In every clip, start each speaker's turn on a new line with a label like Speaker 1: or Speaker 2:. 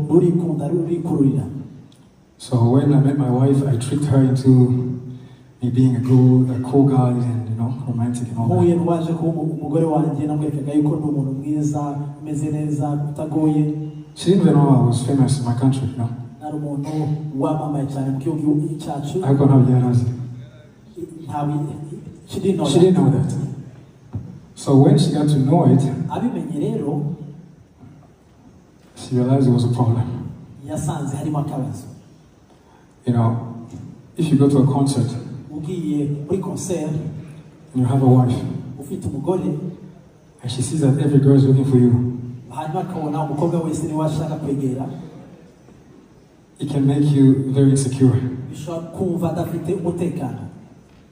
Speaker 1: Rurikunda, rurikururira.
Speaker 2: So when I met my wife, I tricked her into me being a cool guy and romantic and all
Speaker 1: Mpuye
Speaker 2: that.
Speaker 1: N'uwaje kuba umugore wanjye, namwerekaga yuko ndi umuntu mwiza, umeze neza, utagoye.
Speaker 2: She didn't even know I was famous in my country.
Speaker 1: Nari umuntu wamamaye cyane mu gihugu cyacu.
Speaker 2: Ariko ntabyo yari azi.
Speaker 1: Ntabwo, she didn't know
Speaker 2: She
Speaker 1: that.
Speaker 2: Didn't know that. So when she got to know it,
Speaker 1: Abimenye rero,
Speaker 2: she realized it was a problem.
Speaker 1: Yasanze harimo akabazo.
Speaker 2: If you go to a concert
Speaker 1: Ugiye muri concert
Speaker 2: and you have a wife,
Speaker 1: ufite umugore,
Speaker 2: and she sees that every girl is looking for you,
Speaker 1: hanyuma akabona umukobwa wese niwe ashaka kwegera,
Speaker 2: it can make you very insecure.
Speaker 1: Bishobora kumva adafite umutekano.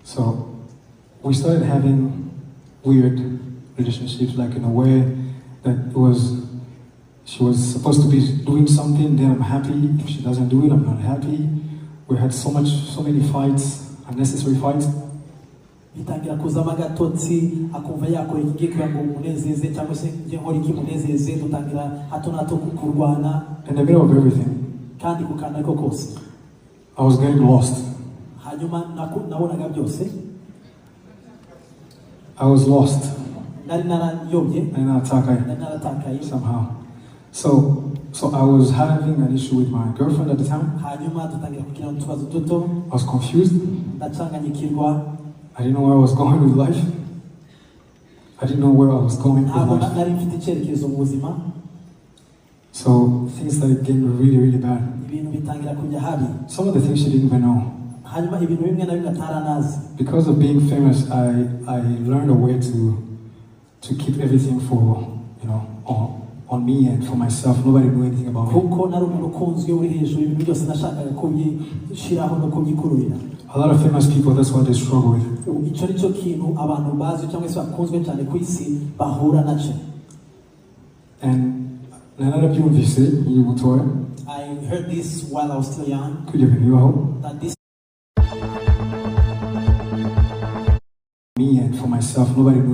Speaker 2: So we started having weird relationships, like in a way that it was she was supposed to be doing something, then I'm happy. If she doesn't do it, I'm not happy. We had so many fights, unnecessary fights.
Speaker 1: Bitangira kuzamo agatotsi, akumva yakora iki kugira ngo munezeze cyangwa se njye nkora iki munezeze, dutangira hato na hato kurwana.
Speaker 2: In the middle of everything,
Speaker 1: Kandi ku kantu ariko kose,
Speaker 2: I was getting lost.
Speaker 1: Hanyuma nabonaga byose.
Speaker 2: I was lost.
Speaker 1: Nari narayobye.
Speaker 2: And I
Speaker 1: Nari naratakaye.
Speaker 2: Somehow. So I was having an issue with my girlfriend at the time.
Speaker 1: Hanyuma dutangira kugira utubazo duto.
Speaker 2: I was confused.
Speaker 1: Ndacanganyikirwa.
Speaker 2: I didn't know where I was going with life. I didn't know where I was going with
Speaker 1: Ntabwo
Speaker 2: life.
Speaker 1: Nari mfite icyerekezo mu buzima.
Speaker 2: So things started getting really, really bad.
Speaker 1: Ibintu bitangira kujya habi.
Speaker 2: Some of the things she didn't even know.
Speaker 1: Hanyuma ibintu bimwe na bimwe ataranazi.
Speaker 2: Because of being famous, I learned a way to keep everything for you know on me and for myself. Nobody knew anything about me.
Speaker 1: Kuko nari umuntu ukunzwe uri hejuru, ibintu byose nashakaga kubyishyiraho no kubyikururira.
Speaker 2: A lot of famous people, that's what they struggle with.
Speaker 1: Icyo ni cyo kintu abantu bazi cyangwa se bakunzwe cyane ku isi bahura nacyo.
Speaker 2: And narabyumvise nkiri mutoya
Speaker 1: I heard this while I was still young,
Speaker 2: ko ibyo bintu bibaho.
Speaker 1: That this
Speaker 2: Me and for myself, nobody knew.